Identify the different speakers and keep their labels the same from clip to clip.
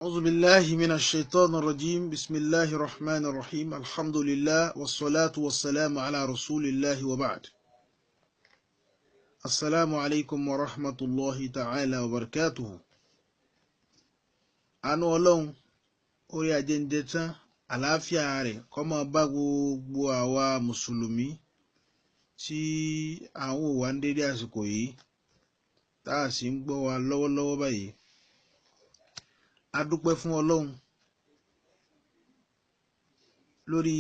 Speaker 1: أعوذ بالله من الشيطان الرجيم. بسم الله الرحمن الرحيم. الحمد لله والصلاة والسلام على رسول الله وبعد. السلام عليكم ورحمة الله تعالى وبركاته. Àánú Ọlọ́run, orí ajẹ́njẹ́ tán, àlàáfíà rẹ̀ kó máa bá gbogbo àwa mùsùlùmí tí àwọn ò wá ń dédé àsìkò yìí, tá a sì ń gbọ́ wa lọ́wọ́lọ́wọ́ báyìí. A dúpẹ́ fún Ọlọ́run lórí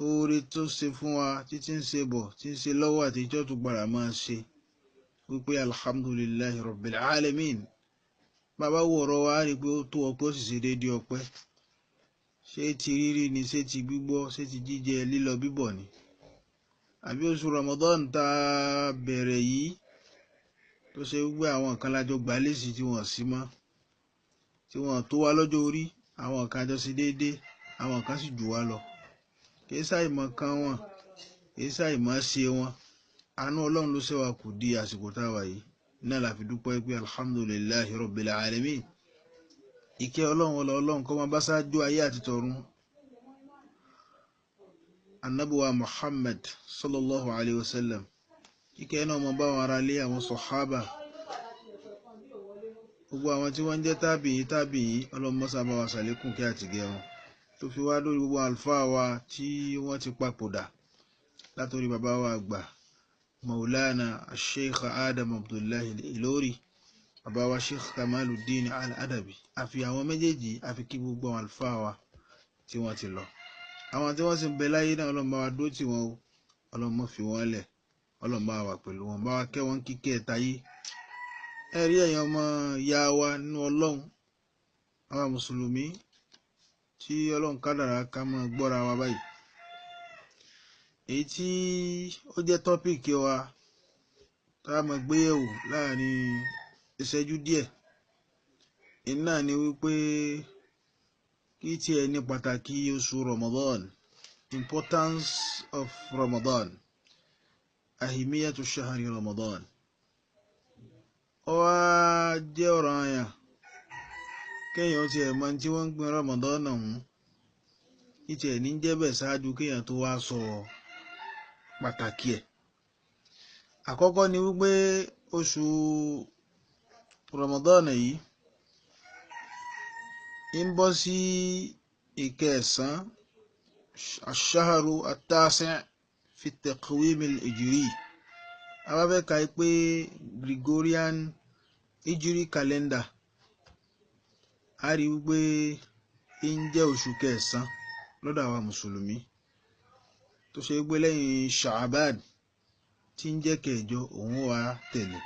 Speaker 1: oore tó ṣe fún wa, títí ń ṣe bọ̀, tí ń ṣe lọ́wọ́ àti ìjọ́ tó gbára máa ṣe, wípé alhamdulillahi rabbil alamin. Bàbá wo ọ̀rọ̀ wa, á rí i pé ó tó ọpẹ́, ó sì ṣe déédéé ọpẹ́. Ṣé ti rírí ni? Ṣé ti gbígbọ́? Ṣé ti jíjẹ lílọ bíbọ̀ ni? Àbí oṣù Ramadan tá a bẹ̀rẹ̀ yìí, tó ṣe wípé àwọn kan lájọ gbà lésì tí wọ́n sí mọ́, tí wọ́n tó wá lọ́jọ́ orí, àwọn kan jọ sí déédéé, àwọn kan sì jù wá lọ. Kìí ṣàìmọ̀ kan wọn, kìí ṣàìmọ̀ ṣe wọn. Àánú Ọlọ́run ló ṣe wa kù di àsìkò tá a wà yìí. Náà la fi dúpẹ́ pé alhamdulillahi rabbil alamin. Ìkẹ́ Ọlọ́run, ọlọ́ Ọlọ́run kó máa bá ṣáájú ayé àti tọ̀run, Anabuwa Muhammad sallallahu alayhi wa sallam. Ìkẹ́ náà máa bá wọn ará lé, àwọn sọ̀hábà, gbogbo àwọn tí wọ́n ń jẹ́ tábìyìn tábìyìn. Ọlọ́mọ́sá bá wa ṣàlékún kí àtìgẹ́ wọn, tó fi wá lórí gbogbo àlùfáà wa tí wọ́n ti papòdà, látòrí bàbá wa àgbà Maulana Sheikh Adam Abdullahi Ilori, bàbá wa Sheikh Kamaluddin Al-Adabi. Àfi àwọn méjèèjì, àfi kí gbogbo àwọn àlùfáà wa tí wọ́n ti lọ, àwọn tí wọ́n sì ń bẹ láyé náà, Ọlọ́run bá wa dúró tì wọ́n o. Ọlọ́run má fi wọ́n lẹ̀, Ọlọ́run bá wa pẹ̀lú wọn, bá wa kẹ́ wọn kíkẹ́ ẹ̀ táyé. Ẹ rí ẹ̀yin ọmọ ìyá wa nínú Ọlọ́run, àwọn mùsùlùmí tí Ọlọ́run kádàrá ká máa gbọ́ra wa báyìí, èyí tí ó jẹ́ topic wa tá a máa gbé yẹ̀wò láàrin ìṣẹ́jú díẹ̀ iná ni wípé kí tiẹ̀ ní pàtàkì oṣù Ramadan, importance of Ramadan, ahimiyatu shahari Ramadan. Ó wá jẹ́ ọ̀rọ̀ àyàn kéèyàn tiẹ̀ mọ tí wọ́n ń pín Ramadan ọ̀hún, kí tiẹ̀ ní jẹ́ bẹ́ẹ̀ ṣáájú kéèyàn tó wá sọ pàtàkì ẹ̀. Àkọ́kọ́ ni wípé oṣù Ramadan yìí ń bọ́ sí ìkẹsàn, aṣaharu atasi' fi taqwim al-hijri. A bá fẹ́ ka pé Gregorian Hijri calendar, a rí wípé ń jẹ́ oṣù kẹsàn lọ́dọ̀ àwa mùsùlùmí, tó ṣe wípé lẹ́yìn Sha'ban tí ń jẹ́ kẹjọ, òun wà tẹ̀lé.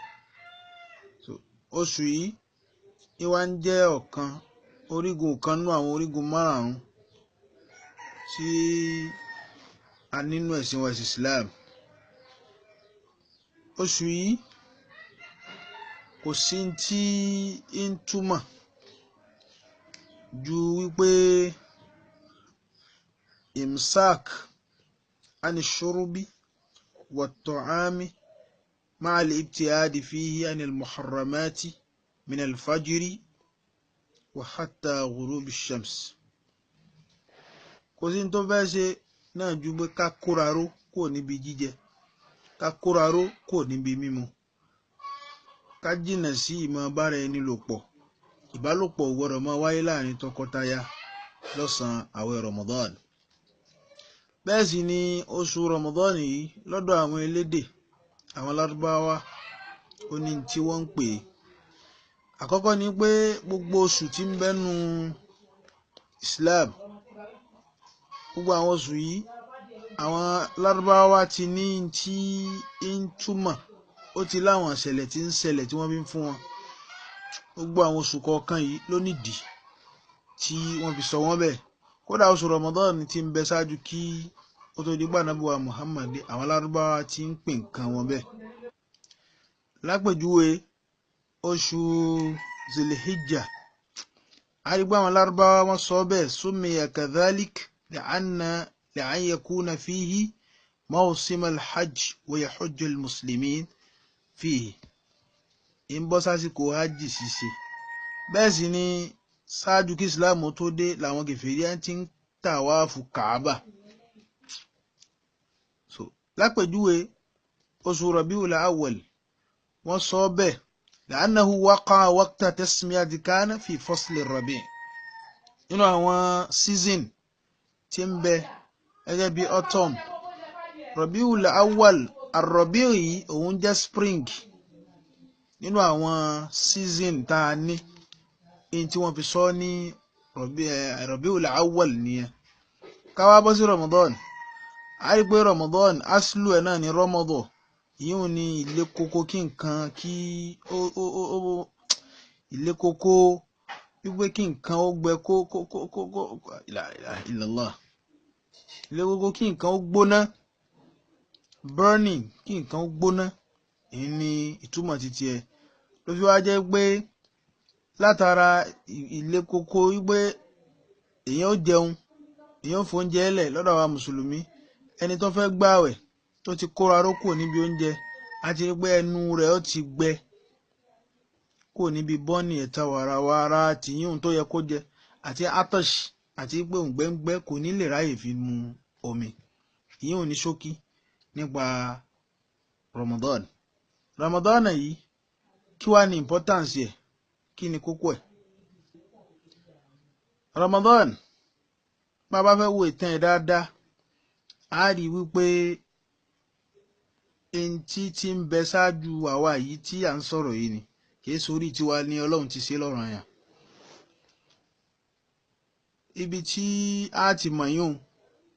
Speaker 1: So oṣù yìí ìwà ń jẹ́ ọ̀kan orígun kan nú àwọn orígun márààrún tí a nínú ẹ̀sìn wa, ẹ̀sìn Islam. Oṣù yìí kò sí tí ń túmọ̀ ju wípé imsak ani shurubi wa ta'ami ma'a al-ibtiadi fihi ani al-muharramati min al-fajri wa hatta ghurubi shams. Kò sí tó fẹ́ ṣe náà ju pé ká kóraró kúrò níbi jíjẹ, ká kóraró kúrò níbi mímu, ká jìnnà sí ìmọ̀ bára ẹni lò pọ̀. Ìbálòpọ̀ ò gbọ́dọ̀ máa wáyé láàrin tọkọtaya lọ́sàn-án àwẹ̀ Ramadan. Bẹ́ẹ̀ sì ni oṣù Ramadan yìí, lọ́dọ̀ àwọn elédè, àwọn Lárúbáwá, ó ní tí wọ́n ń pè é. Àkọ́kọ́ ni pé gbogbo oṣù tí ń bẹ́nu Islam, gbogbo àwọn oṣù yìí, àwọn Lárúbáwá ti ní tí ń túmọ̀, ó ti láwọn ìṣẹ̀lẹ̀ tí ń ṣẹlẹ̀ tí wọ́n fi ń fún wọn. Gbogbo àwọn oṣù kọ̀ọ̀kan yìí ló nídìí tí wọ́n fi sọ wọ́n bẹ́ẹ̀. Kódà oṣù Ramadan ti ń bẹ ṣáájú kí ó tó di gbà Nábì wa Muhammad dé, àwọn Lárúbáwá ti ń pè nǹkan wọn bẹ́ẹ̀. Lápèjúwe, oṣù Zilhijjah, àrígbá àwọn Lárúbáwá wọn sọ bẹ́ẹ̀: summiya kadhalik li'an yakuna fihi mawsim al-hajj wa yahujju al-muslimin fihi. Ń bọ́ sásìkò hajj ṣíṣe. Bẹ́ẹ̀ sì ni Ṣáájú kí Islam tó dé làwọn kèfèrí ti ń tàwáàfù Kàábà. So lápèjúwe oṣù Rabiul Awwal wọ́n sọ bẹ́ẹ̀ la'annahu waqa'a waqta tasmiyati kana fi fasli rabi'. Nínú àwọn season tí ń bẹ gẹ́gẹ́ bí autumn, Rabiul Awwal ar-Rabi' yìí òun jẹ́ spring nínú àwọn season tá a ní, in tí wọ́n fi sọ ní Rabiul Awwal nìyẹn. Ká wá bọ́ sí Ramadan, a rí pé Ramadan aslu ẹ̀ náà ní Ramadan, yíò ní ilé kókó kí nǹkan kí ó ó ó ilé kókó wípé kí nǹkan ó gbẹ kó kó kó kó kó la ilaha illallah, ilé kókó kí nǹkan ó gbóná, burning, kí nǹkan ó gbóná, èyí ni ìtumọ̀ títí ẹ̀ ló fi wá jẹ́ pé látara ilé kókó wípé èèyàn ó jẹun, èèyàn ó fóúnjẹ lẹ̀ lọ́dọ̀ àwa mùsùlùmí. Ẹni tó fẹ́ gbààwẹ̀ tó ti kóra ró kúrò níbi oúnjẹ, a ti rí pé ẹnu rẹ̀ ó ti gbẹ kúrò níbi bọ́ọ̀nì ẹ̀ta wàràwàrà tìyún tó yẹ kó jẹ àti atash, àti pé òǹgbẹ́ngbẹ́ kò ní lè ráyè fi mu omi. Ìyún ní ṣókí nípa Ramadan. Ramadan yìí kí wá ní importance ẹ̀, kí ni kókó ẹ̀? Ramadan, bá a bá fẹ́ wo ìtàn ẹ̀ dáadáa, a rí wípé ntí tí ń bẹ ṣáájú àwa yìí tí à ń sọ̀rọ̀ yìí ni kì í sórí tiwa ni Ọlọ́run ti ṣe lọ́ranyàn. Ibi tí a ti mọ̀ yún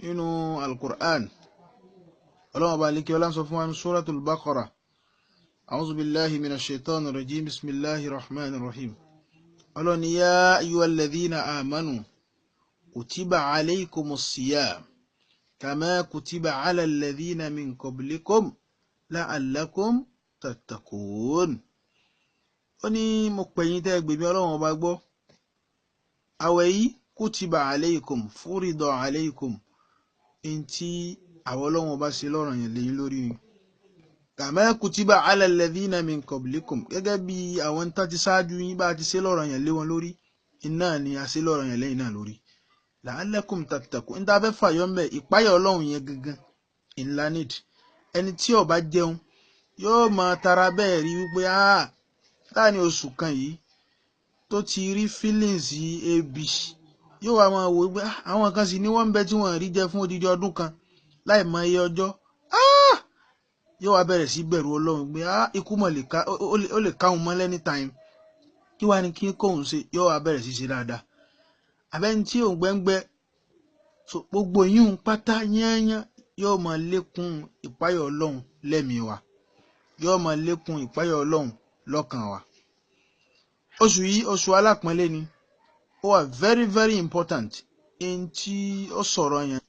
Speaker 1: nínú Al-Qur'an, Ọlọ́run ọba àlekè ọlá ń sọ fún wa ní Suratul Baqara, A'udhu billahi minash shaitani rajim, bismillahir rahmanir rahim. Ọlọ́run ní yá ayyuhal ladhina amanu kutiba alaykumus siyam kama kutiba ala alladhina min qablikum la'allakum tattaqun. Ó ní mo pè yín tẹ́ gbèmí Ọlọ́run ọba gbọ́, àwẹ̀ yìí kutiba alaykum fúrídọ̀ alaykum, ntí àwọn Ọlọ́run ọba ṣe lọ́ranyàn lẹ́yìn lórí ni. Kama kutiba ala alladhina min qablikum, gẹ́gẹ́ bí àwọn tá ti ṣáájú yín bá ti ṣe lọ́ranyàn lé wọn lórí, iná ni a ṣe lọ́ranyàn lẹ́yìn náà lórí. La'allakum tattaqun, níta fẹ́ fàyọ́ mbẹ́ ìpáyà Ọlọ́run yẹn gangan ńlá nídìí. Ẹni tí ó bá jẹun yóò máa tara bẹ́ẹ̀ rí wípé láàrin oṣù kan yìí tó ti rí feelings ebi, yóò wá máa wò wípé àwọn kan sì ní wọ́n ń bẹ tí wọ́n rí jẹ fún odidi ọdún kan láì mọ iye ọjọ́. Yóò wá bẹ̀rẹ̀ sí bẹ̀rù Ọlọ́run pé ikú mọ̀ ó lè ká òun mọ́ any time, kí wàá ní kí kóun ṣe, yóò wá bẹ̀rẹ̀ sí ṣe dáadáa. Àbẹ́ni tí òun gbẹ́ngbẹ́ so gbogbo yín pátá yányán yóò máa lékún ìpáyọ̀ Ọlọ́run lẹ́mìí wa, yóò máa lékún ìpáyọ̀ Ọlọ́run lọ́kàn wa. Oṣù yìí oṣù alápọ̀nlé ni, ó wà very very important ẹni tí ó sọ̀rọ̀ yẹn.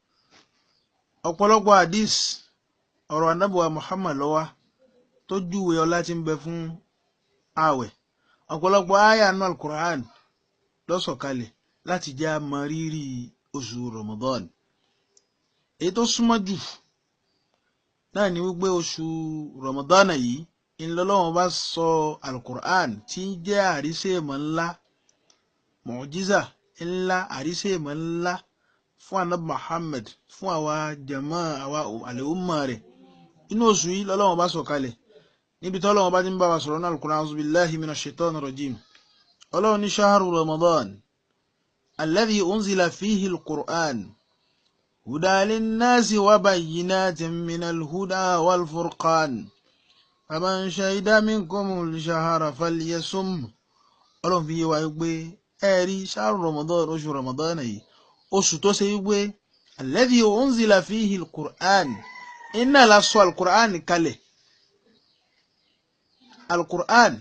Speaker 1: Ọ̀pọ̀lọpọ̀ hadith ọ̀rọ̀ anábùwà Muhammad ló wà tó júwe ọlá tí ń bẹ fún ààwẹ̀. Ọ̀pọ̀lọpọ̀ àyà nínú Al-Qur'an ló sọ̀kalẹ̀ láti jẹ́ a mọ rírì oṣù Ramadan. Èyí tó súnmọ́ jù náà ni wípé oṣù Ramadan yìí ńlọ́lọ́wọ́n bá sọ Al-Qur'an tí ń jẹ́ àrísèmọ̀ ńlá, mọ̀jísà ńlá, àrísèmọ̀ ńlá fún anabi Muhammad, fún àwa jama àwa àlèhùnmọ̀ rẹ̀. Inú oṣù yìí lọ́lọ́wọ́n bá sọ kalẹ̀ níbi tí Ọlọ́run bá ti ń bá wa sọ̀rọ̀ náà Al-Qur'an, a'udhu billahi minash shaitani rajim. Ọlọ́run ní shahru Ramadan alladhi unzila fihi al-Qur'an huda linnasi wa bayyinatin minal huda wal furqan faman shahida minkumul shahra falyasum. Ọlọ́run fi yé wa pé ẹ̀rí shahru Ramadan, oṣù Ramadan yìí, oṣù tó ṣe wípé alladhi unzila fihi al-Qur'an, iná la sọ al-Qur'an kalẹ̀. Al-Qur'an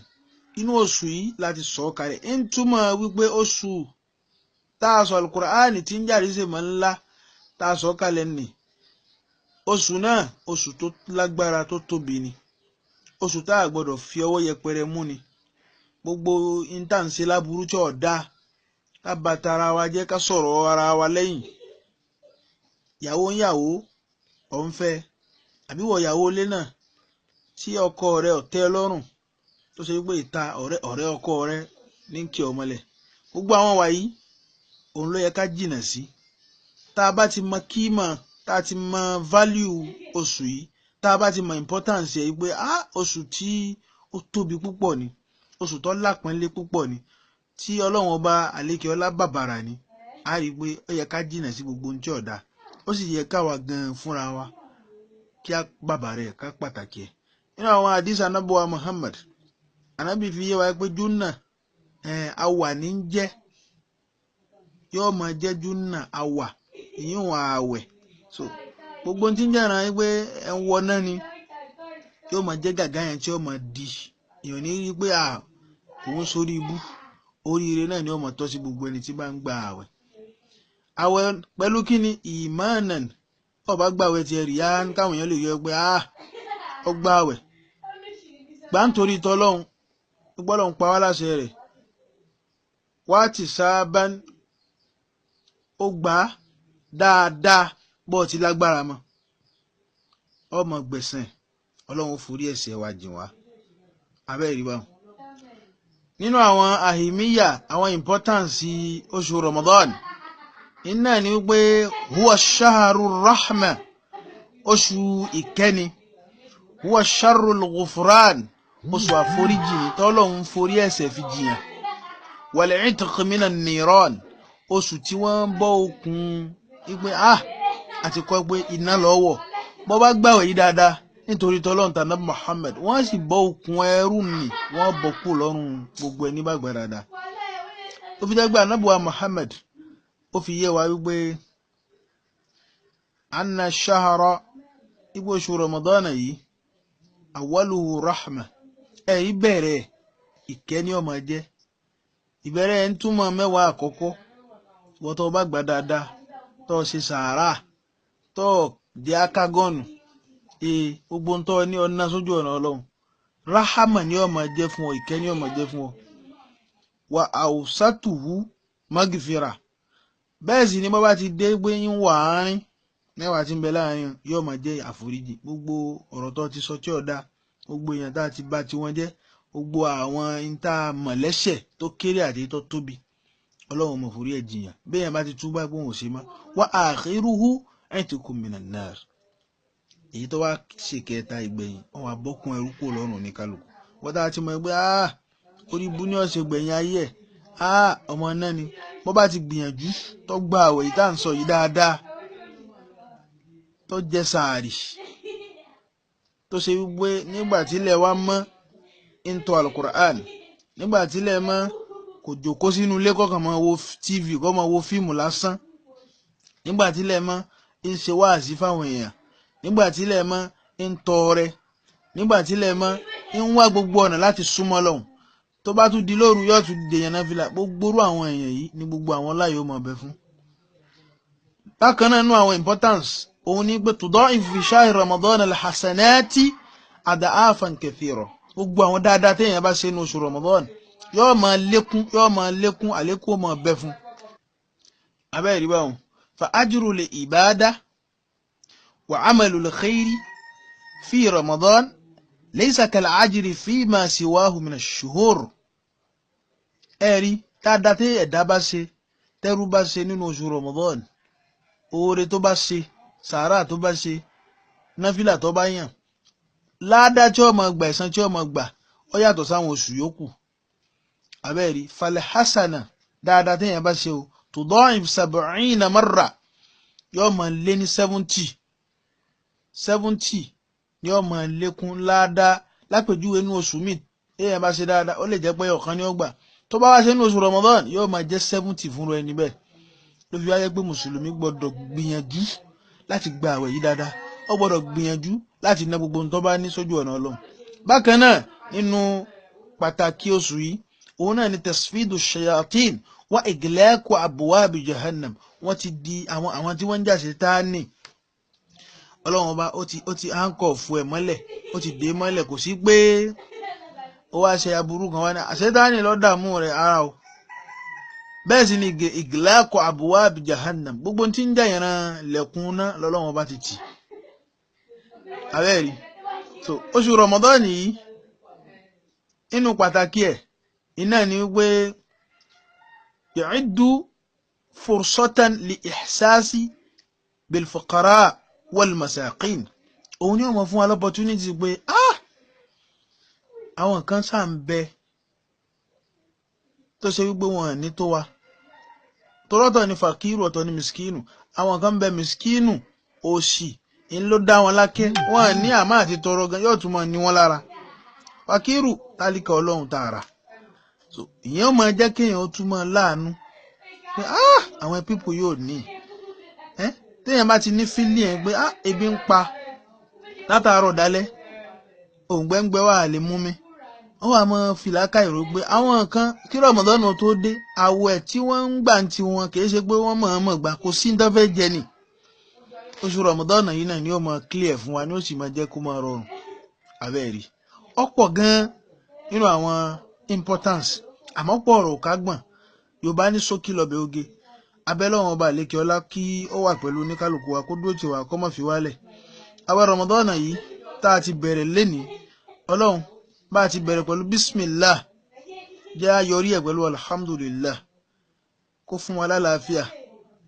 Speaker 1: inú oṣù yìí láti sọ kalẹ̀, ń túmọ̀ wípé oṣù tá a sọ al-Qur'an tí ń jáde ṣe mọ́ ńlá tá a sọ kalẹ̀ nì. Oṣù náà oṣù tó lágbára tó tóbi ni, oṣù tá a gbọ́dọ̀ fi ọwọ́ yẹpẹrẹ mú ni. Gbogbo intanṣe láburú tí ò dáa, ká bà tara wa jẹ́, ká sọ̀rọ̀ ara wa lẹ́yìn. Ìyàwó ń yàwó ọ̀ ń fẹ́, àbí wọ̀ ìyàwó ilé náà tí ọkọ rẹ̀ ò tẹ́ lọ́rùn, tó ṣe wípé ìta ọ̀rẹ́ ọkọ rẹ̀ ní kí ọ mọ́lẹ̀. Gbogbo àwọn wàyí òun ló yẹ ká jìnà sí. Tá a bá ti mọ kíímọ̀, tá a ti mọ value oṣù yìí, tá a bá ti mọ importance ẹ̀ pé oṣù tí ó tóbi púpọ̀ ni, oṣù tó lápọ́nlé púpọ̀ ni, tí Ọlọ́run ọba àlékè ọlá bàbàrà ni, a rí i pé ó yẹ ká jìnà sí gbogbo ohun tí ò dáa. Ó sì yẹ káwa gan fúnra wa kí a bàbàrà ẹ̀, ká pàtàkì ẹ̀. Nínú àwọn àdìsí anábọ̀wá Muhammad, anábì fi yé wa pé júnà àwà ní ń jẹ́, yóò máa jẹ́ júnà àwà, ìyún ààwẹ̀. So gbogbo ohun tí ń jẹ́ràn pé ẹ̀ ń wọ náà ni yóò máa jẹ́ gàgá yẹn tí yóò máa di èèyàn ní rí pé òun sórí ibú. Oríire náà ni ó máa tọ́ sí gbogbo ẹni tí bá ń gba ààwẹ̀. Àwẹ̀ pẹ̀lú kíni? Ìmọ̀ọ́nàn. Ọba gbàwẹ̀ tiẹ̀ rí yá káwọn èèyàn lè yọ pé ó gbàwẹ̀ gbà ń torí tọlọ́hun, gbọ́dọ̀ ń pa wá láṣẹ rẹ̀. Wá ti sáábà ó gbà á dáadáa bó ti lágbára mọ́, ọmọ gbẹ̀sẹ̀ Ọlọ́run forí ẹ̀ṣẹ̀ wa jìn wá. Abẹ́ ìrìbá nínú àwọn àhìmíyà, àwọn importance oṣù Ramadan iná ni wípé huwa shaharu rahma, oṣù ìkẹ́ni, huwa shahrul ghufran, oṣù àforíjì ni tọ́lọ́hun forí ẹ̀ṣẹ̀ fi jìyàn, wal itq minan niran, oṣù tí wọ́n ń bọ́ okùn wípé àti kọ́ pé iná lọ́wọ́ bọ́ bá gbàwẹ̀ yìí dáadáa nítorí tọ́lọ́hun tànà Muhammad, wọ́n sì bọ́ okùn ẹrú nì, wọ́n bọ́ kú lọ́rùn gbogbo ẹni bá gbà dáadáa. Ó fi dẹ́gbẹ́ anábùwà Muhammad, ó fi yé wa wípé anna shahara, igbó oṣù Ramadan yìí, awaluhu rahma, ìbẹ̀rẹ̀ ìkẹ́ ni ó máa jẹ́. Ìbẹ̀rẹ̀ ń túmọ̀ mẹ́wàá àkọ́kọ́. Wọ́n tó bá gbà dáadáa, tó ṣe sàárà, tó jẹ́ akágọ́nù, gbogbo ń tọ́ ní ọ̀nà sójú ọ̀nà Ọlọ́run, rahama ni ó máa jẹ́ fún ọ, ìkẹ́ ni ó máa jẹ́ fún ọ. Wa awsatuhu magfira, bẹ́ẹ̀ sì ni bọ́ bá ti dé pé ń wà áárín mẹ́wàá tí ń bẹ láàrin, yóò máa jẹ́ àforíjì. Gbogbo ọ̀rọ̀ tó ti sọ tí ò dáa, gbogbo èèyàn tá a ti bà tiwọn jẹ́, gbogbo àwọn ìta mọ̀lẹ́sẹ̀ tó kéré àti tó tóbi, Ọlọ́run mọ̀ forí ẹ̀ jìyàn. Bẹ́ẹ̀ bá ti túbá gbóhùn òsè mọ́. Wa akhiruhu itqun minan nar, èyí tó wá ṣe kẹta ìgbẹ̀yìn, wọn wà bọ́kun ẹrú kò lọ́rùn ní kálukú. Wọ́n tá a ti mọ̀ pé orí ibú ní ọ̀sẹ̀ gbẹ̀yìn ayé ẹ̀, ọmọ náà ni, bó bá ti gbìyànjú tó gba àwẹ̀ yìí tá à ń sọ yìí dáadáa, tó jẹ sàárì, tó ṣe wípé nígbà tílẹ̀ wá mọ́ ń tọ alukur'an, nígbà tílẹ̀ mọ́ kò jòkó sínú ilé kọ́kàn máa wo tv, kọ́ máa wo fíìmù lásán, nígbà tílẹ̀ mọ́ ń ṣe wáàsí fáwọn èèyàn, nígbà tílẹ̀ mọ́ ń tọrẹ, nígbà tílẹ̀ mọ́ ń wá gbogbo ọ̀nà láti súnmọ́ Ọlọ́hun, tó bá tún di lóru yóò tún dèèyàn náà fìlà. Gbogbo orú àwọn èèyàn yìí ni gbogbo àwọn láyò mọ̀ bẹ fún. Bákan náà nínú àwọn importance òun ni pé tudaifu fi shahri Ramadan alhasanati ad'afan kathira, gbogbo àwọn dáadáa téèyàn bá ṣe ní oṣù Ramadan yóò máa lékún, yóò máa lékún, àlékún ó máa bẹ fún. Abẹ́ ìrí báwọn fa ajru li ibada wa amalu li khairi fi Ramadan laysa kal ajri fi ma siwahu min ash-shuhur. Ẹ̀rí dáadáa tí ẹ̀dá bá ṣe, tẹ́rú bá ṣe nínú oṣù Ramadan, oore tó bá ṣe, sàárà tó bá ṣe, náfìlà tó bá yàn, láàdá tí ó máa gbà, ẹ̀san tí ó máa gbà, ó yàtọ̀ sáwọn oṣù yòókù. Abẹ́rẹ́ falẹ̀ hasana, dáadáa téèyàn bá ṣe o, tuda'if sab'ina marra, yóò máa lé ní 70 ni yóò máa lékún láàdá. Lápèjúwe nínú oṣù míì téèyàn bá ṣe dáadáa, ó lè jẹ́ pé ọ̀kan ni ó gbà, tó bá wá ṣe nínú oṣù Ramadan yóò máa jẹ́ 70 fúnra ẹni bẹ́ẹ̀. Ló fi wáyé pé mùsùlùmí gbọ́dọ̀ gbìyànjú láti gba àwẹ̀ yìí dáadáa, ó gbọ́dọ̀ gbìyànjú láti ná gbogbo ohun tó bá ní sójú ọ̀nà Ọlọ́run. Bákan náà nínú pàtàkì oṣù yìí òun náà ni tasfidu shayatin wa iglaqu abwabi jahannam. Wọ́n ti di àwọn tí wọ́n ń jà sí táánì, Ọlọ́run ọba ó ti handcuff ẹ̀ mọ́lẹ̀, ó ti dé mọ́lẹ̀, kò sí pé ó wá ṣe aburú kan wá ní àṣetáni ló dààmú rẹ̀ ara o. Bẹ́ẹ̀ sì ni iglaqu abwabi jahannam, gbogbo tí ń jà ìran lẹ̀kùn náà lọ́lọ́run ọba ti tì. Abẹ́rẹ́ so oṣù Ramadan yìí inú pàtàkì ẹ̀ iná ni wípé Yu'iddu fursatan li ihsasi bil fuqara wal masaqin. Òun ni ó máa fún wa l'opportunity pé àwọn kan ṣáà ń bẹ tó ṣe wípé wọn ní tó wa. Torọ́tọ̀ ni fàkírù, ọ̀tọ̀ ni mìskínù. Àwọn kan ń bẹ mìskínù, òṣì ń ló dá wọn lákẹ́, wọn ní àmọ́ àti tọrọ gan yóò tún máa ní wọn lára. Fàkírù tálíkà Ọlọ́run tààrà. So ìyẹn ó máa jẹ́ kéèyàn ó tún máa láàánú pé àwọn pípò yóò ní. Téèyàn bá ti ní fílì ẹ̀ pé ebi ń pa látàárọ̀ dálẹ́, òǹgbẹ́ngbẹ́ wà lè mú mi, wọ́n wà mọ́ fìlàkà ìró pé àwọn kan kí Ramadan tó dé, àwẹ̀ tí wọ́n ń gbà ti wọn kì í ṣe pé wọ́n mọ̀ọ́mọ̀ gbà, kò sí ní tó fẹ́ jẹ ni. Oṣù Ramadan yìí náà ni ó máa clear fún wa, ni ó sì máa jẹ́ kó máa rọrùn. Abẹ́ẹ̀rí ọ̀pọ̀ gan-an nínú àwọn importance, àmọ́ pọ̀ ọ̀rọ̀ ká gbọ̀n. Yorùbá ní ṣókí lọ́bẹ̀ oge. Abẹ́lẹ́wọ̀n ọba àlékè ọlá kí ó wà pẹ̀lú oníkálukú wa, kó dúró tì wá, kó má fi wálẹ̀. Àwẹ̀ Ramadan yìí tá a ti bẹ̀rẹ̀ lénìí, Ọlọ́run bá a ti bẹ̀rẹ̀ pẹ̀lú bismillah, jẹ́ a yọrí ẹ̀ pẹ̀lú alhamdulillah, kó fún wa lálàáfíà,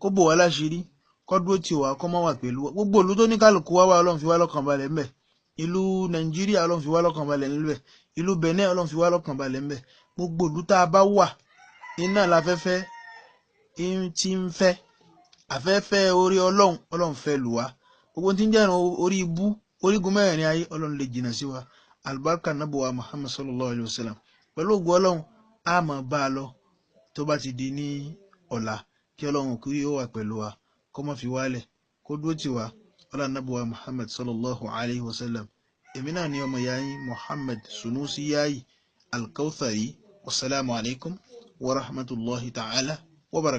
Speaker 1: kó bò wá láṣìírí, kó dúró tì wá, kó má wà pẹ̀lú wa. Gbogbo ìlú tó ní kálukú wá wá, Ọlọ́run fi wá lọ́kàn balẹ̀ ńbẹ̀. Ìlú Nàìjíríà, Ọlọ́run fi wá lọ́kàn balẹ̀ ńbẹ̀. Ìlú Benin, Ọlọ́run fi wá lọ́kàn balẹ̀ ńbẹ̀. Gbogbo ìlú tá a bá wà, iná láfẹ́fẹ́ tí ń fẹ́ afẹ́fẹ́ orí Ọlọ́run, Ọlọ́run fẹ́ lù wá. Gbogbo tí ń jẹ́ ìran orí ibú orígun mẹ́rin ayé, Ọlọ́run lè jìnnà sí wa. Albarka nabuwa Muhammad sallallahu alayhi wa sallam. Pẹ̀lú ògùn Ọlọ́run a máa bá a lọ tó bá ti di ní ọ̀la. Kí Ọlọ́run kí ó wà pẹ̀lú wa, kó má fi wálẹ̀, kó dúró tì wá. Ọlá nabuwa Muhammad sallallahu alayhi wa sallam. Èmi náà ni ọmọ yayin Muhammad Sunusi Yayi Alkawthari. Wasalaamu alaykum wa rahmatulahi ta'ala wa barakatuh.